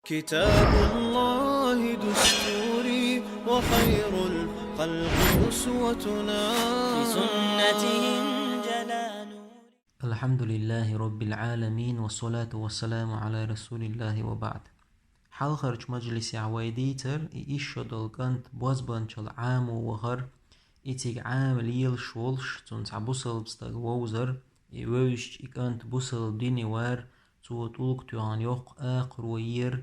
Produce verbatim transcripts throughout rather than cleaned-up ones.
كتاب الله دستوري وخير الخلق أسوتنا. بسنته انجلى نوري. الحمد لله رب العالمين، والصلاة والسلام على رسول الله وبعد. Хьалхарчу мажлисехь вай дийцар и исс шо долу кӀант бозбанчалла Ӏамо вахар, и цига Ӏама лелаш волуш, цунна цхьа бусалба стаг вовзар, и вевзачу и кӀант бусалба дине вар, цо тӀулг тоьхна йоккха акхаро ера,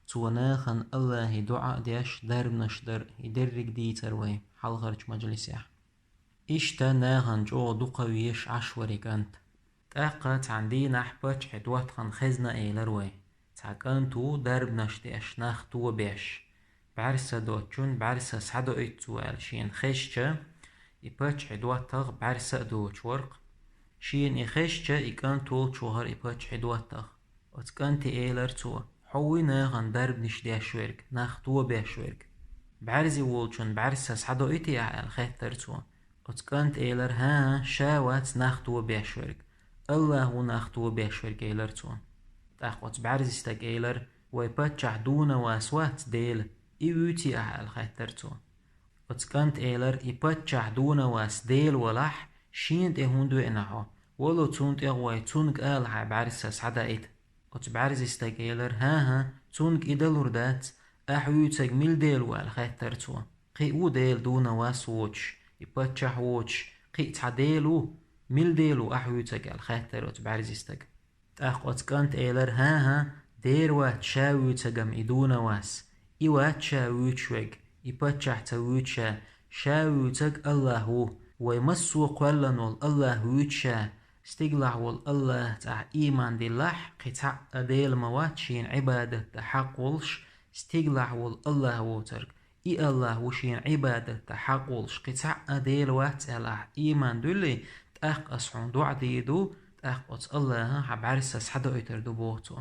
цо нахана Аллахье дуӀа а деш, дарбанаш дар, и дерриг дийцар вай хьалхарчу мажлисехь. Иштта нахана чӀогӀа дукха везаш Ӏаш вара и кӀант. ТӀаккха цхьана дийнахь паччахьан доттагӀа хезна элира вай: «Цхьа кӀант ву дарбанаш деш, нах тобеш. БӀаьрса доцучунна бӀаьрса схьадоуьйту цо», — аьлла, шена хезча, и паччахьан доттагӀа бӀаьрса а доцуш вара-кх. Шена и хезча, и кӀант волчу вахара и паччахьан доттагӀа. Оцу кӀанте элира цо: «Хьо вуй нахана дарбанаш деш верг, нах тобеш верг? БӀаьрзе волчунна бӀаьрса схьадоуьйтий ахь?» — аьлла, хаьттира цо. Оцу кӀанта элира: «ХӀан-хӀа, ша вац нах тобеш верг, Аллахь ву нах тобеш верг», — элира цо. ТӀаккха оцу бӀаьрзе стага элира: «Вай паччахь Дунавас вац Дела, и вуьйций ахь?» — аьлла, хаьттира цо. Оцу кӀанта элира: «И паччахь Дунавас Дела валахь, шена тӀе хӀунда веана хьо? Вало цунна тӀе гӀой, цуьнга ала хьайн бӀаьрса схьадаийта». Оцу бӀаьрзе стага элира: «ХӀан-хӀа, цуьнга и далур дац, ахь вуьйцург мила Дела ву?» — аьлла, хаьттира цо. «Кхин а ву Дела Дунавас воцуш, и паччахь воцуш, кхин а цхьа Дела ву, мила Дела ву ахь вуьйцург?» — аьлла, хаьттира оцу бӀаьрзе стага. ТӀаккха оцу кӀанта элира: «ХӀан-хӀа, дера вац ша вуьйцург-м и Дунавас, и вац ша вуьйцуш верг, и паччахь ца вуьйцу ша, ша вуьйцург Аллахь ву, вай массо а кхоьллина волу Аллахь вуьйцу ша, стигалахь волу Аллахьца ахь ийман диллахь, кхин цхьа а Дела ма вац шена Ӏибадат дан хьакъ волуш, стигалахь волу Аллахь воцург, и Аллахь ву шена Ӏибадат дан хьакъ волуш, кхин цхьа а Дела вац аьлла ахь ийман дуьллий, тӀаккха ас хьуна доӀа дийр ду, тӀаккха оцу Аллахьа хьан бӀаьрса схьадоуьйтур ду», — боху цо.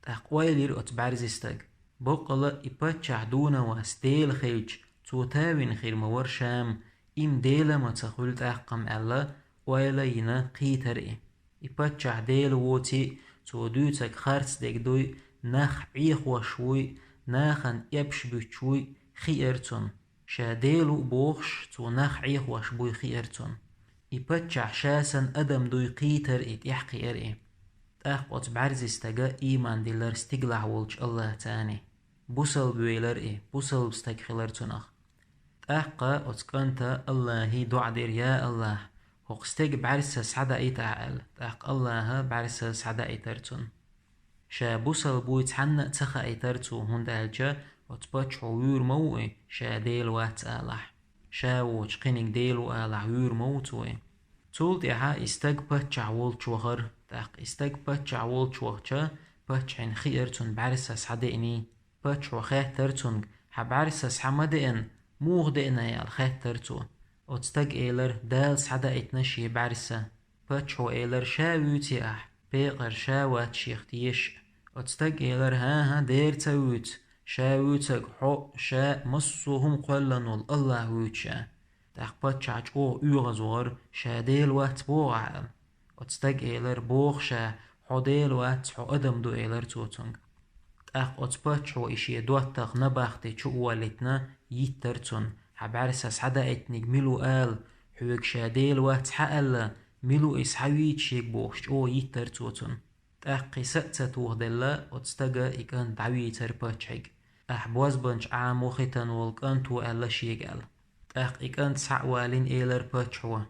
ТӀаккха ойла йира оцу бӀаьрзе стага: «Баккъала а и паччахь Дунавас Дела хилча, цо тавина хир ма вара ша-м, и-м Дела ма ца хуьлу тӀаккха-м», — аьлла, ойла а йина кхийтира и. И паччахь Дела воций а, цо дуьйцург харц дерг дуй, нах Ӏехош вуй, нахана эпаш буьттуш вуй хиира цунна. Ша Дела ву бохуш, цо нах Ӏехош буй хиира цунна. И паччахь ша санна адам дуй кхийтира и, тӀаьхьакхиира и. ТӀаккха оцу бӀаьрзе стага ийман диллира стигалахь волчу Аллахьца. Бусалба велира и, бусалба стаг хилира цунах. ТӀаккха оцу кӀанта Аллахье доӀа дира: «Я Аллахь, хӀокху стеган бӀаьрса схьадаийта ахь», — аьлла. ТӀаккха Аллахьа бӀаьрса схьадаийтира цунна. Ша бусалба вуй цхьанна а ца хаийтира цо, хӀунда аьлча оцу паччахьо вуьйр ма ву и, ша Дела вац алахь. Ша воцуш кхиниг Дела ву алахь, вуьйр ма ву цо и. Цул тӀаьхьа и стаг паччахь волчу вахара. ТӀаккха и стаг паччахь волчу вахча, паччахьна хиира цунна бӀаьрса схьадеаний. Паччахьо хаьттира цуьнга: «Хьан бӀаьрса схьа ма деана, муха деана?» — аьлла, хаьттира цо. Оцу стага элира: «Дала схьадаийтина шен бӀаьрса». Паччахьо элира: «Ша вуьйций ахь, пекъар ша вац шех тешаш?» Оцу стага элира: «ХӀан-хӀа, дера ца вуьйцу, ша вуьйцург хьо а, ша а, массо а хӀума кхоьллина волу Аллахь вуьйцу ша». ТӀаккха паччахь чӀогӀа оьгӀазвахара: «Ша Дела вац боху ахь», — аьлла. Оцу стага элира: «Боху ша, хьо Дела вац, хьо адам ду», — элира цо цуьнга. ТӀаккха оцу паччахьо и шен доттагӀа набахти чу а воллийтина, йиттира цунна: «Хьан бӀаьрса схьадаийтиниг мила ву ала, хьоьга ша Дела вац хьан аьлла, мила ву иза схьавийца шега?» — бохуш, чӀогӀа йиттира цо цунна. ТӀаккха кхин са а ца тохаделла, оцу стага и кӀант дӀавийцира паччахьига. «Ахь бозбанча Ӏамо хитина волу кӀант ву», — аьлла шега аьлла. ТӀаккха и кӀант схьа а валийна, элира паччахьо: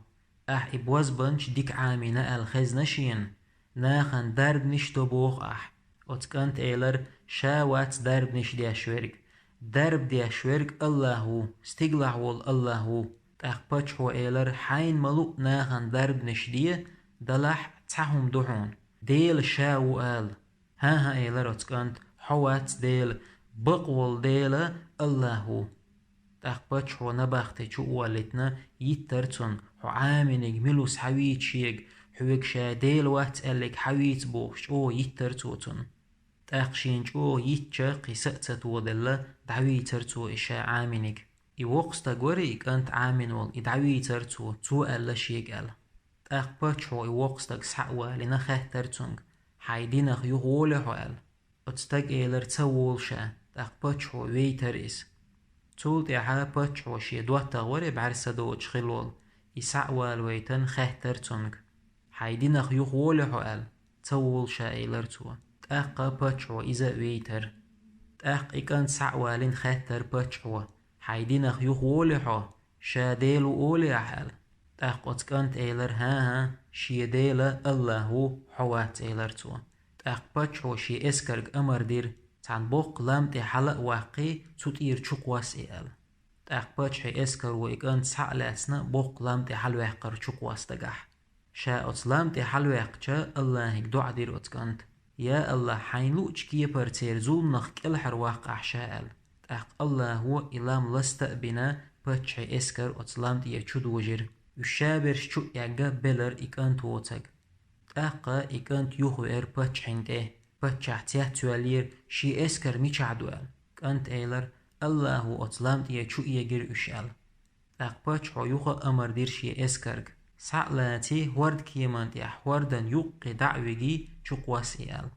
«Ахь и бозбанча дика Ӏамийна аьлла хезна шена, нахана дарбанаш до боху ахь». Оцу кӀанта элира: «Ша вац дарбанаш деш верг. Дарба деш верг Аллахь ву, стигалахь волу Аллахь ву». ТӀаккха паччахьо элира: «Хьайна ма луъу нахана дарбанаш де, делахь а цхьа хӀума ду хьуна. Дела ша ву ала». «ХӀан-хӀа, — элира оцу кӀанта, — хьо вац Дела, бакъволу Дела Аллахь ву». ТӀаккха паччахьо набахти чу а воллийтина, йиттира цунна: «Хьо Ӏамийниг мила ву схьавийца шега, хьоьга ша Дела вац аьллиг схьавийца», — бохуш, чӀогӀа йиттира цо цунна. ТӀаккха шена чӀогӀа йитча, кхин са а ца тохаделла, дӀавийцира цо и ша Ӏамийниг. И воккха стаг вара и кӀант Ӏамийна волу, и дӀавийцира цо, цо аьлла шега аьлла. ТӀаккха паччахьо и воккха стаг схьа а валийна, хаьттира цуьнга: «Хьайн динах юхаволий хьо?» — аьлла. Оцу стага элира: «Ца волу ша», тӀаккха паччахьо вейтара иза. Цул тӀаьхьа паччахьо шен доттагӀа вара и бӀаьрса доцуш хилла волу, и схьа а валавайтина, хаьттара цуьнга: «Хьайн динах юхаволий хьо?» – аьлла. «Ца волу ша», – элира цо. ТӀаккха паччахьо иза а вейтара. ТӀаккха и кӀант схьа а валийна хаьттара паччахьо: «Хьайн динах юхаволий хьо? Ша Дела ву олий ахь?» – аьлла. ТӀаккха оцу кӀанта элира: «ХӀан-хӀа, шен Дела АллахӀ ву, хьо вац», – элира цо. ТӀаккха паччахьо шен эскарга амар дира: «Цхьана боккха лам тӀе хьала а ваккхий, цу тӀера чукхосса и», – аьлла. ТӀаккха паччахьан эскаро и кӀант схьа а лаьцна, боккха лам тӀе хьалаваьккхира чукхосса дагахь. Ша оцу лам тӀе хьалаваьккхича, АллахӀига доӀа дира оцу кӀанта: «Я АллахӀ, хьайна луъучу кепара церан зуламнах кӀелхьарваккха ахь ша», – аьлла. ТӀаккха АллахӀо и лам ласта а бина, паччахьан эскар оцу лам тӀера чудожира. Уьш шаберш чу а эгна белара и кӀант воцург. ТӀаккха и кӀант юхавеара паччахьна тӀе. Паччахь цецвоьллера, шен эскар мичахь ду аьлла. КӀанта элира: «АллахӀо оцу лам тӀера чу эгира уьш», – аьлла. ТӀаккха паччахьо юха а амар дира шен эскарга: «Схьа а лаций, хӀордкеман тӀехь хӀордан юккъе дӀа а вигий, чукхосса и», – аьлла.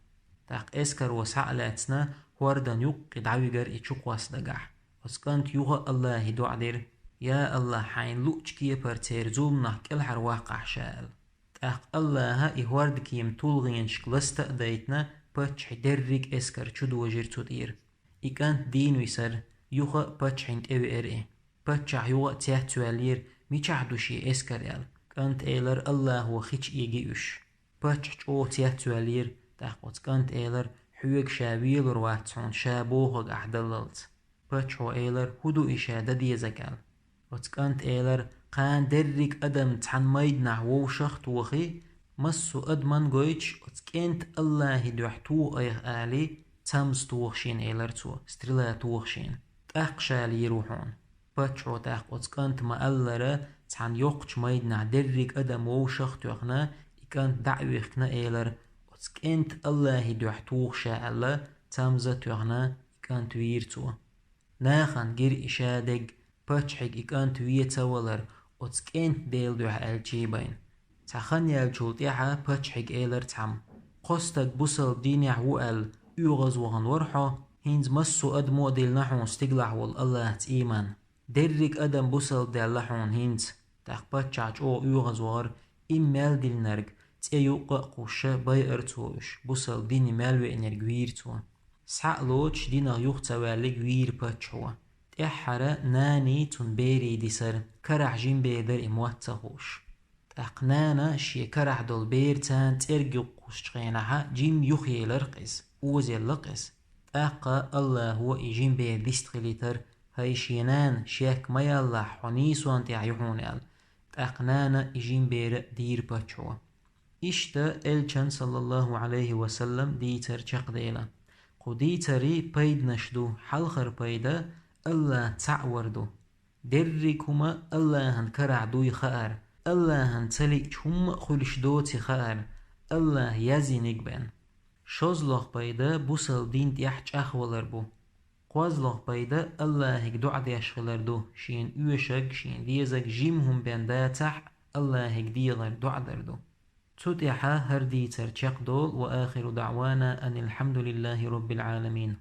ТӀаккха эскаро схьа а лаьцна, хӀордан юккъе дӀавигира и чукхосса дагахь. Оцу кӀанта юха а АллахӀе доӀа дира: «Я АллахӀ, хьайна луъучу кепара церан зуламнах кӀелхьарваккха ахь ша», – аьлла. ТӀаккха АллахӀа и хӀордкема тулгӀенашка ласта а дайтина, паччахьан дерриг а эскар чудожира цу тӀера. И кӀант дийна висира, юха а паччахьна тӀевеара и. Паччахь юха а цецвоьллера, мичахь ду шен эскар аьлла. КӀанта элира: «АллахӀо хи чу эгий уьш». Паччахь чӀогӀа цецвоьллера, тӀаккха оцу кӀанта элира: «Хьоьга ша велур вац хьуна, ша бохург ахь даллалц». Паччахьо элира: «ХӀун ду и ша дан дезарг?» – аьлла. Оцу кӀанта элира: «Кхана дерриг адам цхьана майданахь вовшах а тохий, массо а адаман гойтуш, оцу кӀентан АллахӀан дуьхьа тоха айхьа алий, цамза тоха шена», – элира цо, стрела тоха шена. «ТӀаккха ша лийр ву хьуна». Паччахьо тӀаккха оцу кӀанта ма-аллара, цхьана йоккхачу майданахь дерриг адам вовшах а тоьхна, и кӀант дӀа а вихкина, элира: «Оцу кӀентан АллахӀан дуьхьа тоха ша», – аьлла, цамза а тоьхна, и кӀант вийра цо. Нахана гира и ша дерг, паччахьига и кӀант вен ца валар, оцу кӀентан Делан дуьхьа аьлча а байна. Цхьа хан яьллачул тӀаьхьа паччахьига элира цхьамма: «Кхо стаг бусалба динехь ву аьлла, оьгӀазвахана вара хьо, хӀинца массо а адамо а диллина хьуна стигалахь волу АллахӀца ийман. Дерриг адам бусалба даьлла хьуна хӀинца». ТӀаккха паччахь чӀогӀа оьгӀазвахара, имма мел диллинарг цӀе юккъе а кхуссуш, байъара цо уьш, бусалба дине мел веанарг вийра цо. Схьа а лоцуш, динах юха ца ваьлларг вийра паччахьо. ТӀаьххьара наний цунна берий дисара, карахь жима бер дара и мотт ца хууш. ТӀаккха нана шен карахь долу бераца цӀерга юккъе кхуссучу хенахь, жима юхаелира-кх иза, озаелла-кх иза. ТӀаккха АллахӀо и жима бер дистхилийтира: «ХӀай шен нана, шек ма яллахь, хьо нийсонна тӀехь ю хьуна», – аьлла. ТӀаккха нана и жима бер а дийра паччахьо. Иштта Элчан, саллаллаху Ӏалайхи ва саллам, дийцар чекхдела. Кху дийцарийн пайданаш ду: хьалхара пайда: АллахӀ цхьаъ вар ду. Дерриг хӀума АллахӀан карахь дуй хаар, АллахӀан ца лиъча хӀумма а хуьлуш доций хаар, АллахӀа яздинарг бен. ШозлагӀа пайда: бусалба дин тӀехь чӀагӀвалар бу. КхозлагӀа пайда: АллахӀига доӀа деш хилар ду, шена оьшург, шена дезарг жима хӀума бен дацахь а, АллахӀига дехар, доӀа дар ду. Цу тӀехь хӀара дийцар чекхдолу: «Ва ахиру даӀвана анил хьамдулиллахи роббил Ӏаламин».